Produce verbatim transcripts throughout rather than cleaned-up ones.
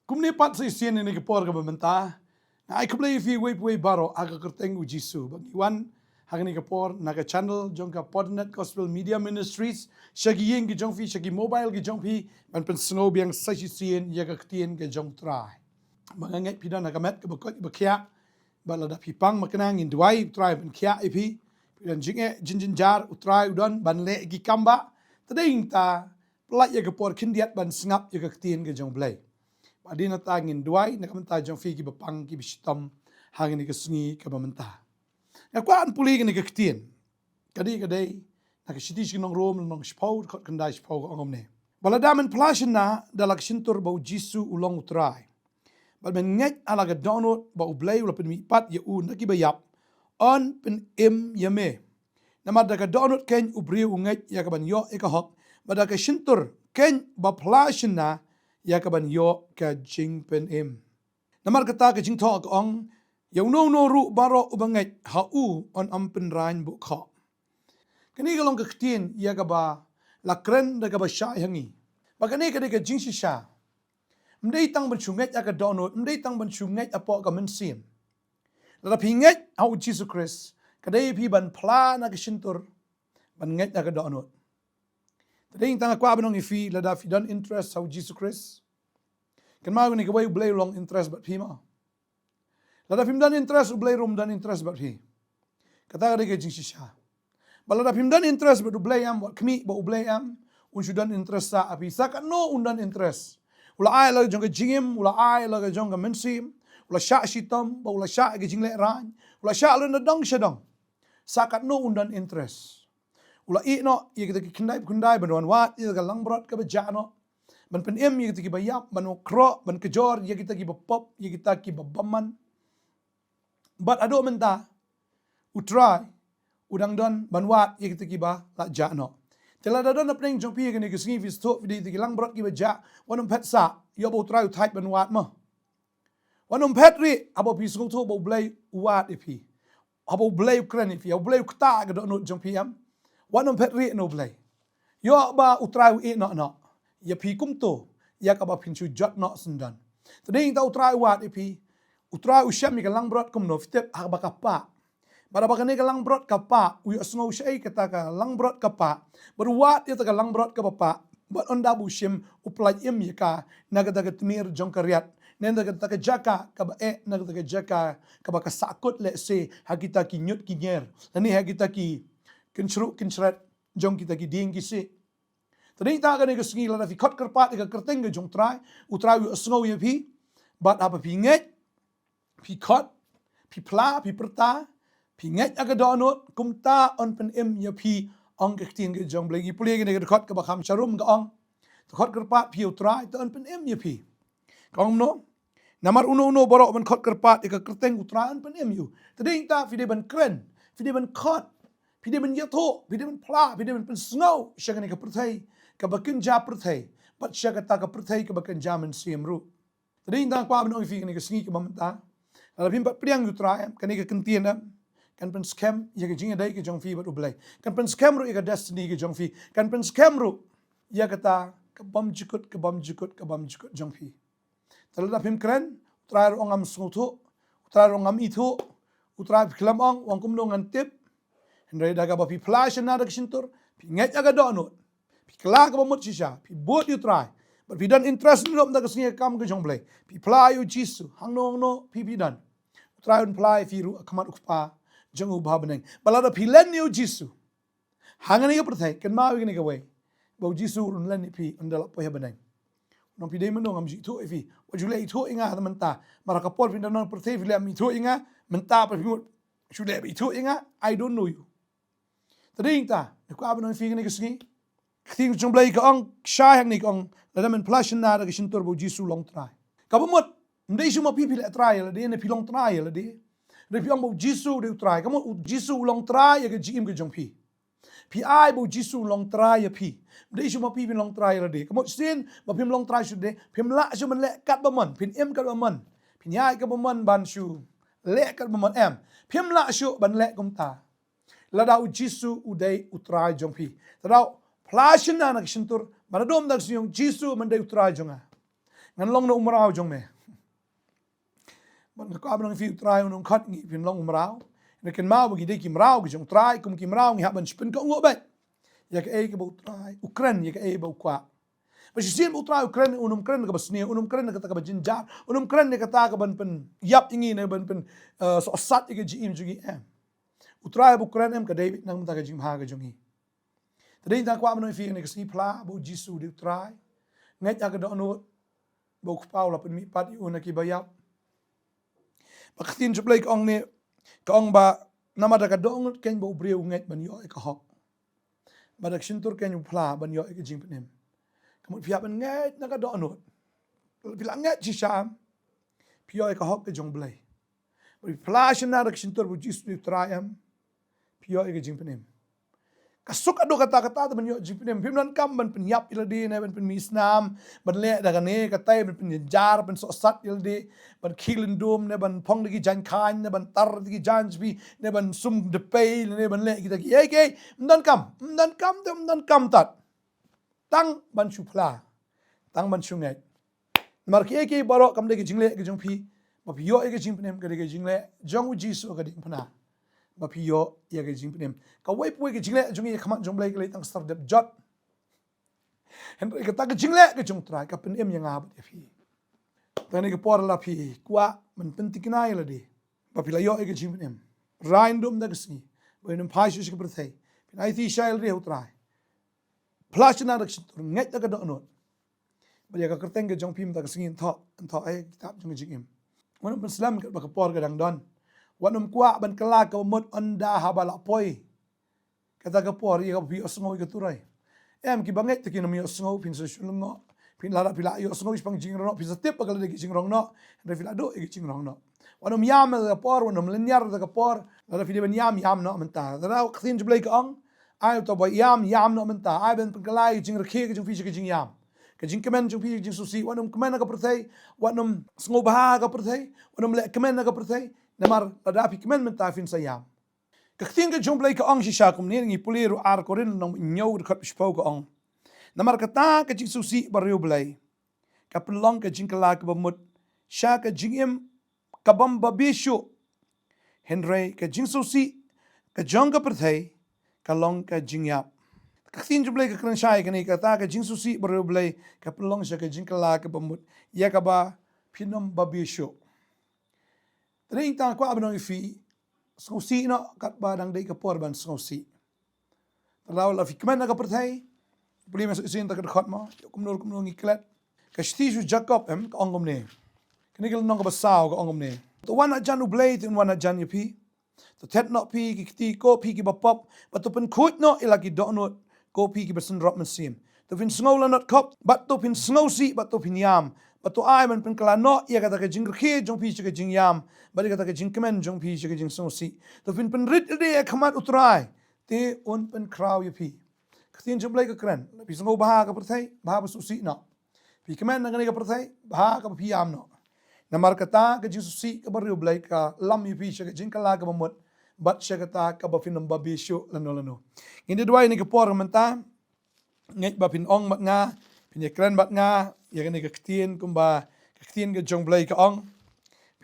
Kumne pat sa shisien ha kane ka por kaba mynta, nga ai khublei ïa phi uwei pa uwei baroh ha ka kyrteng u Jisu. Ba ngi wan ha kane ka por na ka channel jong ka Podnet Gospel Media Ministries, sha ki ïing ki jong phi, sha ki mobile ki jong phi, ban pynsngew biang sa shisien ïa ka ktien ka jong u Trai. Ba nga ngeit phi don ha ka met kaba koit ba khiah, bad lada phi pang makna ngin duwai u Trai ban khiah ïa phi. Phi don jingeh jin jynjar, u Trai u don ban leh ïa ki kam ba. Te dei nangta, pynlait ïa ka por khyndiat ban sngap ïa ka ktien ka jong u Blei. Bad hadien nangta ngin duwai na ka bynta jong phi kiba pang kiba shitom ha kane ka sngi kaba mynta. Nga kwah ban pule ïa kane ka ktien. Ka dei, ka dei na ka shithi sha ki nong Rom, lynnong shiphew, dkhot khyndai shiphew, ka ong kumne: Ba lada men phla shynna da la ka shyntur ba u Jisu u long u Trai, bad men ngeit ha la ka dohnud ba u Blei u la pynmihpat ïa u na kiba ïap, yn pynim ïa me. Namar da ka dohnud keiñ u briew u ngeit ïa kaban ïoh ïa ka hok, bad da ka shyntur keiñ ba phla shynna ïa kaban ïoh ka jingpynim. Namar kata ka jingthoh ka ong, ïa uno uno ruh baroh uba ngeit ha u yn ym pynraiñ buh khoh. Kane ka long ka ktien ïa kaba la kren da kaba shai ha ngi. Ba kane ka dei ka jingshisha. Ym dei tang ban shu ngeit ha ka dohnud, ym dei tang ban shu ngeit hapoh ka mynsiem. Lada phi ngeit ha u Jisu Khrist, ka dei phi ban phla na ka shyntur, ban ngeit ha ka dohnud. Te dei nangta nga kwah ban ong ïa phi, lada phi don interest ha u Jisu Khrist, kynmaw ïa kane kawei, u Blei u long interest bad phi mo. Lada phim don interest, u Blei ruh um don interest bad phi. Kata ka dei ka jingshisha. Bad lada phim don interest bad u Blei em, wat khmih ba u Blei em un shu don interest sha phi. Sa katno un don interest. U la ai la ka jong ka jingim, u la ai la ka jong ka mynsiem, u la shah shitom, bad u la shah ka jinglehrain, u la shah lynti dong sha dong. Sa katno un don interest. U la ïeh noh ïa kita ki khyndai khyndai ban wan wad ïa ka langbrot kaba jah noh, ban pynim ïa kita kiba ïap, ban khrok, ban kjor ïa kita kiba pop, ïa kita kiba bymman. Bad haduh mynta u Trai u dang don ban wad ïa kita kiba la jah noh. Te lada don hapdeng jong phi ha kane ka sngi phi sngewthuh phi dei kita ki langbrot kiba jah, wat nym phet sah, ïoh ba u Trai u thait ban wad mo. Wat nym phet rieh haba phi sngewthuh ba u Blei u wad ïa phi. Haba u Blei u kren ïa phi, haba u Blei u ktah ïa ka dohnud jong phi em, wat nym phet rieh na u Blei. Ïoh ba u Trai u ïeh noh noh ïa phi kumto, ïa kaba phin shu jot noh syndon. Te dei nangta u Trai u wad ïa phi, u Trai u shem ïa ka langbrot kumno, phi tip, ha kaba ka pah. Bad haba kane ka langbrot ka pah, u ïohsngew shaei kata ka langbrot ka pah, bad u wad ïa kata ka langbrot kaba pah, bad ynda ba u shim, u pyllait im ïa ka na kata ka tmier jong ka riat, ne na kata ka jaka kaba eh, na kata ka jaka kaba ka sahkut lehse ha kita ki ñiut ki ñier, lane ha kita ki kynshruh kynshret jong kita ki dieng ki siej. Te dei nangta ha kane ka sngi lada phi khot kyrpad ïa ka kyrteng ka jong u Trai, u Trai u ïohsngew ïa phi. Bad haba phi ngeit, phi khot, phi phla, phi pyrta, phi ngeit ha ka dohnud, kumta yn pynim ïa phi, ong ka ktien ka jong u Blei. Ngi pule kane ka dkhot kaba kham sharum ka ong, to khot kyrpad phi ïa u Trai, to yn pynim ïa phi. Ka ong kumno? Namar uno uno baroh ban khot kyrpad ïa ka kyrteng u Trai yn pynim ïa u. Te dei nangta phi dei ban kren, phi dei ban khot, phi dei ban ïathuh, phi dei ban phla, phi dei ban pynsngew sha kane ka pyrthei kaba kynja pyrthei, bad sha kata ka pyrthei kaba kynja mynsiem ruh. Te dei nangta kwah ban ong ïa phi kane ka sngi kaba mynta, lada phim pat pdiang ïa u Trai em, kane ka ktien em kan pynskhem ïa ka jingïadei ka jong phi bad u Blei, kan pynskhem ruh ïa ka destiny ka jong phi, kan pynskhem ruh ïa kata ka bymjukut, ka bymjukut, ka bymjukut jong phi. Te lada phim kren, u Trai ruh u ngam sngewthuh, u Trai ruh u ngam ithuh, u Trai phi khlem ong, u ong kumno ngan tip. Hynrei da kaba phi phla shynna da ka shyntur, phi ngeit ha ka dohnud, phi kylla kaba mut shisha, phi bud ïa u Trai, bad phi don interest na ruh mynta ka sngi ha ka kam ka jong u Blei, phi phla ïa u Jisu hangno hangno phi phi don, u Trai un phla ïa phi ruh ha khmat u Kpa jong u ba ha bneng. Bad lada phi len ïa u Jisu hangne ha ka pyrthei, kynmaw ïa kane kawei, ba u Jisu un len ïa phi ynda la poi ha bneng. Nong phi dei mynno ngam ju ithuh ïa phi, wat ju leh ithuh ïa nga mynta. Namar ha ka por phi don ha pyrthei phi leh ithuh ïa nga, mynta pat phi mut shu leh ithuh ïa nga, I don't know you. Te dei nangta nga kwah ban ong ïa phi kane ka sngi, ka ktien jong u Blei ka ong, shai hangne ka ong, lada men phla shynna da ka shyntur ba u Jisu u long u Trai. Kaba mut, ym dei shuh ma phi phi leh trai ïa lade, ne phi long trai ïa lade. Hynrei phi ong ba u Jisu u dei u Trai, ka mut u Jisu u long trai ïa ka jingim ka jong phi. Phi ai ba u Jisu u long trai ïa phi. Ym dei shuh ma phi phin long trai ïa lade. Ka mut shisien ba phim long trai shuh de, phim lah shuh ban leh katba mon, phin im katba mon, phin ïaid katba mon, ban shu leh katba mon em. Phim lah shuh ban leh kumta lada u Jisu u dei u Trai jong phi. Te lada phla shynna na ka shyntur, ban da dum da ka sniang, Jisu men dei u Trai jong nga. Ngan long na u mraw jong me. Bad nga kwah ban ong ïa phi, u Trai un ym khot ngi phin long u mraw. Hynrei kynmaw ba ngi dei ki mraw ki jong u Trai, kum ki mraw ngi hap ban shu pynkohnguh beit ïa kaei kaba u Trai u kren, ïa kaei ba u kwah. Ba shisien ba u Trai u kren, un ym kren kaba sniew, un ym kren kata kaba jynjar, un ym kren ïa kata kaban pynïap ïa ngi ne ban pyn, eh, sohsat ïa ka jingim jong ngi, em. U Trai ba u kren, em, ka dei beit na ka bynta ka jingbha ka jong ngi. Te dei tang kwah ban ong ïa phi kane ka sngi, phla ba u Jisu u dei u Trai. Ngeit ha ka dohnud ba u Kpa u la pynmihpat ïa u na kiba ïap. Ba ka ktien jong U Blei ka ong ne, ka ong ba namar da ka dohnud keiñ ba u briew u ngeit ban ïoh ïa ka hok. Ba da ka shyntur keiñ u phla ban ïoh ïa ka jingpynim. Ka mut phi hap ban ngeit na ka dohnud. Phi la ngeit shisha, em, phi ïoh ïa ka hok ka jong U Blei. Ba phi phla shynna da ka shyntur ba u Jisu u dei u Trai, em, phi ïoh ïa ka jingpynim. Ka suk haduh katta katta te ban ïoh jingpynim. Phim donkam ban pynïap ïa lade ne ban pynmih snam, ban leh da kane katai, ban pynjynjar, ban sohsat ïa lade, ban khih lyndum ne ban phong da ki jaiñ khaiñ ne ban tar da ki jaiñ jong phi ne ban sum da pei ne ban leh kita kiei kiei. Ym donkam, ym donkam te ym donkam tat. Tang ban shu phla, tang ban shu ngeit. Namar kiei kiei baroh kam dei ka jingleh ka jong phi ba phi ïoh ïa ka jingpynim, ka dei ka jingleh jong u Jisu ka diengphna ba phi ïoh ïa ka jingpynim. Kawei pa kawei ka jingleh jong ngi ha khmat jong U Blei ka leit tang sar dep jot. Hynrei kata ka jingleh ka jong u Trai ka pynim ïa nga bad ïa phi. Te kane ka por lada phi kwah ban pynthikna ïa lade ba phi la ïoh ïa ka jingpynim, rai ndum da ka sngi ba phin ym phai shuh sha ka pyrthei. Phin aiti shai ïa lade ha u Trai. Phla shynna da ka shyntur, ngeit da ka dohnud. Bad ïa ka kyrteng ka jong phi mynta ka sngi yn thoh, yn thoh ha ka kitab jong ka jingim. Wat nym pynslem katba ka por ka dang don. Wat nym kwah ban kylla kaba mut ynda haba la poi kata ka por ïa kaba phi ïohsngew ïa ka turoi. Em, kiba ngeit te kin ym ïohsngew, phin sa shu lyngngoh. Phin, lada phi la ïohsngew shaphang jingrong noh, phin sa tip ba ka la dei ka jingrong noh. Hynrei phi la duh ïa ka jingrong noh. Wat nym ïam ha kata ka por, wat nym lynñiar ha kata ka por. Lada phi dei ban ïam, ïam noh mynta. Lada ka ktien jong U Blei ka ong, ai uta uba ïam, ïam noh mynta. Ai ban pynkylla ïa ka jingrakhe ka jong phi sha ka jingïam. Ka jingkmen jong phi sha ka jingsngewsih. Wat nym kmen ha ka pyrthei, wat nym sngewbha ha ka pyrthei, wat nym leh kmen ha ka pyrthei. Namar lada phi kmen mynta phin sa ïam. Ka ktien ka jong U Blei ka ong shisha kumne, ngi pule ruh Ar Korinth lynnong ba hynñiew, dkhot ba shiphew, ka ong: Namar kata ka jingsngewsih bariewblei ka pynlong ka jingkylla kaba mut sha ka jingim ka bym babe shuh, hynrei ka jingsngewsih ka jong ka pyrthei ka long ka jingïap. Ka ktien jong U Blei ka kren shai kane, kata ka jingsngewsih bariewblei ka pynlong sha ka jingkylla kaba mut, ïa kaba phin ym babe shuh. Te dei tang kwah ban ong ïa phi, sngewsih noh katba dang dei ka por ban sngewsih. Te lada phi kmen ha ka pyrthei, pule mynta shisien, te ka dkhot mo, kumno kumno ngi klet. Ka shithi sha u Jakob, em, ka ong kumne. Kane ka lynnong kaba saw ka ong kumne: To wan hajan U Blei, te un wan hajan ïa phi. To thet noh phi ki kti, ko phi kiba pop, bad to pynkhuid noh ïa la ki dohnud, ko phi kiba synrop mynsiem. To phin sngew lanot khop, bad to phin sngewsih, bad to phin ïam, bad to ai ban pynkylla noh ïa kata ka jingrakhe jong phi sha ka jingïam, bad ïa kata ka jingkmen jong phi sha ka jingsngewsih. To phin pynrit lade ha khmat U Trai, te un pynkhraw ïa phi. Ka ktien jong U Blei ka kren, phi sngewbha ha ka pyrthei, bha ba sngewsih noh. Phi kmen ha kane ka pyrthei, bha kaba phi ïam noh. Namar kata ka jingsngewsih ka bariewblei ka lam ïa phi sha ka jingkylla kaba mut, bad sha kata kaba phin ym babe shuh lano lano. Ngin ïa duwai ha kane ka por mynta, ngeit ba phin ong bad nga, phin ïa kren bad nga ïa kane ka ktien, kumba ka ktien ka jong U Blei ka ong: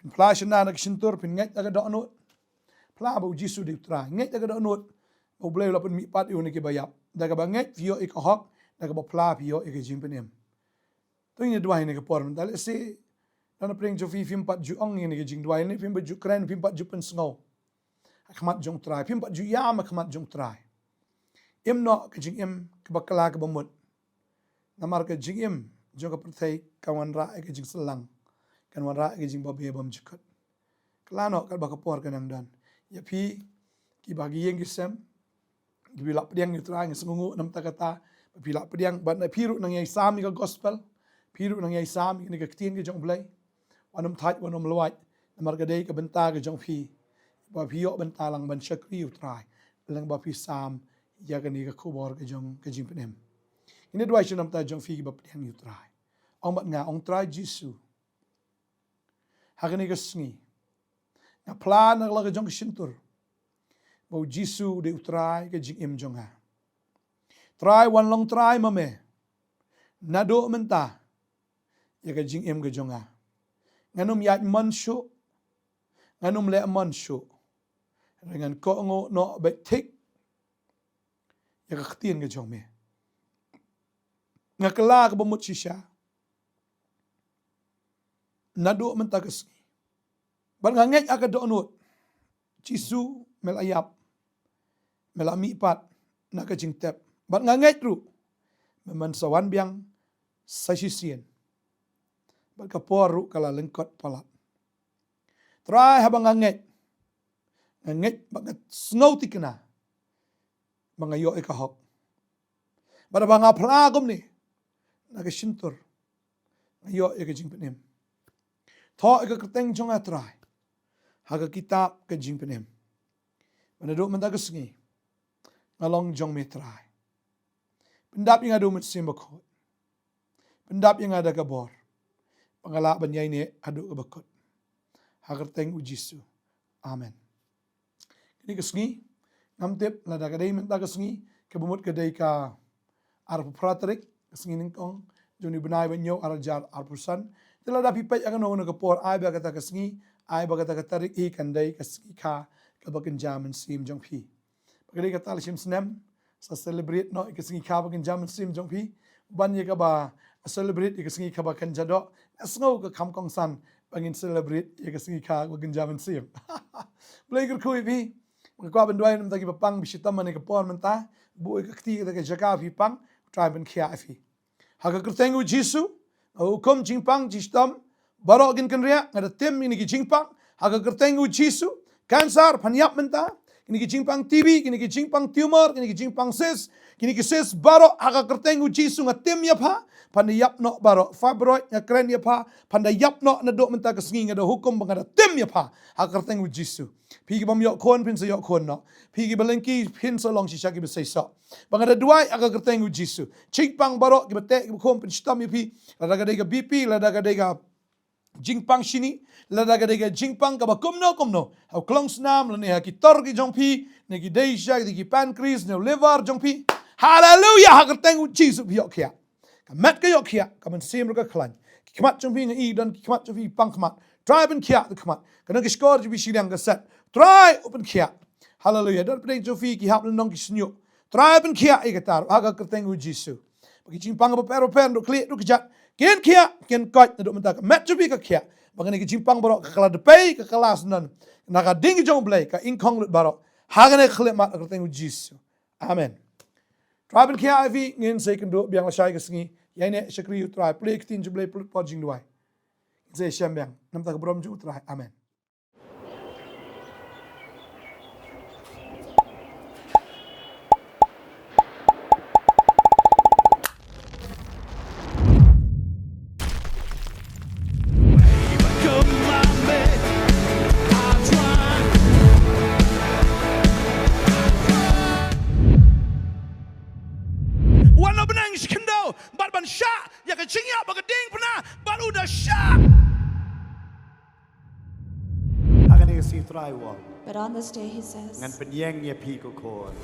Phin phla shynna da ka shyntur, phin ngeit da ka dohnud. Phla ba u Jisu u dei u Trai. Ngeit da ka dohnud ba U Blei u la pynmihpat ïa u na kiba ïap. Da kaba ngeit phi ïoh ïa ka hok, da kaba phla phi ïoh ïa ka jingpynim. To ngin ïa duwai ha kane ka por mynta, lehse na pdeng jong phi phim pat ju ong ïa kane ka jingduwai, lane phim pat ju kren, phim pat ju pynsngew ha khmat jong u Trai, phim pat ju ïam ha khmat jong u Trai. Im noh ka jingim kaba kylla kaba mut. Namar ka jingim jong ka pyrthei kan wanrah ïa ka jingsyllang, kan wanrah ïa ka jingbabe bymjukut. Kylla noh katba ka por ka dang don. Ïa phi kiba ha ki ïing ki sem, kiba la pdiang ïa u Trai, nga sngewnguh namar kata ba phi la pdiang, bad na phi ruh nang ïai sam ïa ka gospel, phi ruh nang ïai sam ïa kane ka ktien ka jong U Blei. Wat nym thait, wat nym lwait, namar ka dei ka bynta ka jong phi ba phi ïoh bynta lang ban shakri ïa u Trai, lane ba phi sam ïa kane ka khubor ka jong ka jingpynim. Ngin ïa duwai sha namar jong phi kiba pdiang ïa u Trai. Ong bad nga, ong: Trai Jisu, ha kane ka sngi nga phla na ka la ka jong ka shyntur ba u Jisu u dei u Trai ka jingim jong nga. Trai, wan long Trai ma me naduh mynta. ïa ka jingim ka jong nga. Ngan ym ïaid mon shuh, ngan ym leh mon shuh. Hynrei ngan kohnguh noh beit thik ïa ka ktien ka jong me. Nga kylla kaba mut shisha naduh mynta ka sngi. Bad nga ngeit ha ka dohnud, Jisu, me la ïap, me la mihpat na ka jingtep. Bad nga ngeit ruh me men sa wan biang sa shisien. Bad ka por ruh ka la lyngkot palat. Trai, haba nga ngeit, nga ngeit bad nga sngew thikna ba nga ïoh ïa ka hok. Bad haba nga phla kumne na ka shyntur, nga ïoh ïa ka jingpynim. Thoh ïa ka kyrteng jong nga, Trai, ha ka kitab ka jingpynim. Bad naduh mynta ka sngi nga long jong me, Trai. Pyndap ïa nga da u Mynsiem Bakhuid. Pyndap ïa nga da ka bor ba nga lah ban ïaineh haduh kaba kut. Ha ka kyrteng u Jisu. Amen. Kane ka sngi, ngam tip lada ka dei mynta ka sngi, kaba mut ka dei ka arphew phra tarik, ka sngi nyngkong jong une u bnai ba hynñiew, ar hajar arphew san. Te lada phi peit ha kano kano ka por, ai ba kata ka sngi, ai ba kata ka tarik hi kan dei ka sngi kha kaba kynja mynsiem jong phi. Ba ka dei kata la shim snem, sa celebrate noh ïa ka sngi kha ba kynja mynsiem jong phi. Ban ïa kaba celebrate ïa ka sngi kha ba kynja doh, nga sngew ka kham kongsan ba ngin celebrate ïa ka sngi kha ba kynja mynsiem. Blei kyrkhu ïa phi. Nga kwah ban duwai na bynta kiba pang, ba shitom ha kane ka por mynta, buh ïa ka kti kata ka jaka phi pang, Trai pynkhiah ïa phi. Ha ka kyrteng u Jisu, nga hukum jingpang jingshitom baroh kin kynriah, nga da tim ïa kine ki jingpang ha ka kyrteng u Jisu. Cancer, phan ïap mynta. Kine ki jingpang T B, kine ki jingpang tumor, kine ki jingpang cyst, kine ki cyst baroh ha ka kyrteng u Jisu nga tim ïa pha, phan da ïap noh baroh. Fibroid, nga kren ïa pha, phan da ïap noh naduh mynta ka sngi, nga da hukum ba nga da tim ïa pha ha ka kyrteng u Jisu. Phi ki bym ïoh khun, phin sa ïoh khun noh. Phi kiba lyngkhi, phin sa long shisha kiba seisoh. Ba nga da duwai ha ka kyrteng u Jisu. Jingpang baroh, kiba teh, kiba khum, pynshitom ïa phi. Lada ka dei ka B P, lada ka dei ka jingpang shini, lada ka dei ka jingpang kaba kumno kumno. Ha u klongsnam, lane ha ki tor ki jong phi, ne ki dei sha ki pancreas, ne u liver jong phi. Haleluia, ha ka kyrteng u Jisu phi ïoh khiah. Ka met ka ïoh khiah, ka mynsiem ruh ka khlaiñ. Ki khmat jong phi, nga i don ki khmat jong phi pang khmat. Trai pynkhiah ïa ki khmat. Ka nongkynshkor jong phi shiliang ka set. Trai u pynkhiah. Haleluia. Don pdeng jong phi ki hap lynnong ki shñiuh. Trai pynkhiah ïa kata ruh ha ka kyrteng u Jisu. Ba ki jingpang bapher bapher, ruh khlieh ruh kjat, kin khiah, kin koit naduh mynta. Ka met jong phi ka khiah. Ba kane ki jingpang baroh ka kylla dpei, ka kylla syndon na ka ding jong U Blei, ka ingkhong lut baroh. Ha kane ka khyllipmat ha ka kyrteng u Jisu. Amen. Trai pynkhiah ïa phi. Ngin sa ïakynduh biang lashai ka sngi. Ïaineh shakri U Trai. Pule ktien jong U Blei, pule por jingduwai. Ngin sa ïashem biang na ka bynta ka burom jong U Trai. Amen. Wan noh bneng shi khyndew bad ban shah ïa ka jingïap ba ka diengphna bad u da shah. Ha kane ka sngi Trai u ong, But on this day, he says, ngan pynïeng ïa phi ko khun.